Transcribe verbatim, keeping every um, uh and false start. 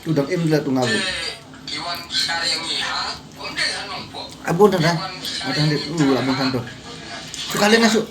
U dang im la tu ngau. Abun tan da. Atang dit u abun tan tu. Suka le nasu.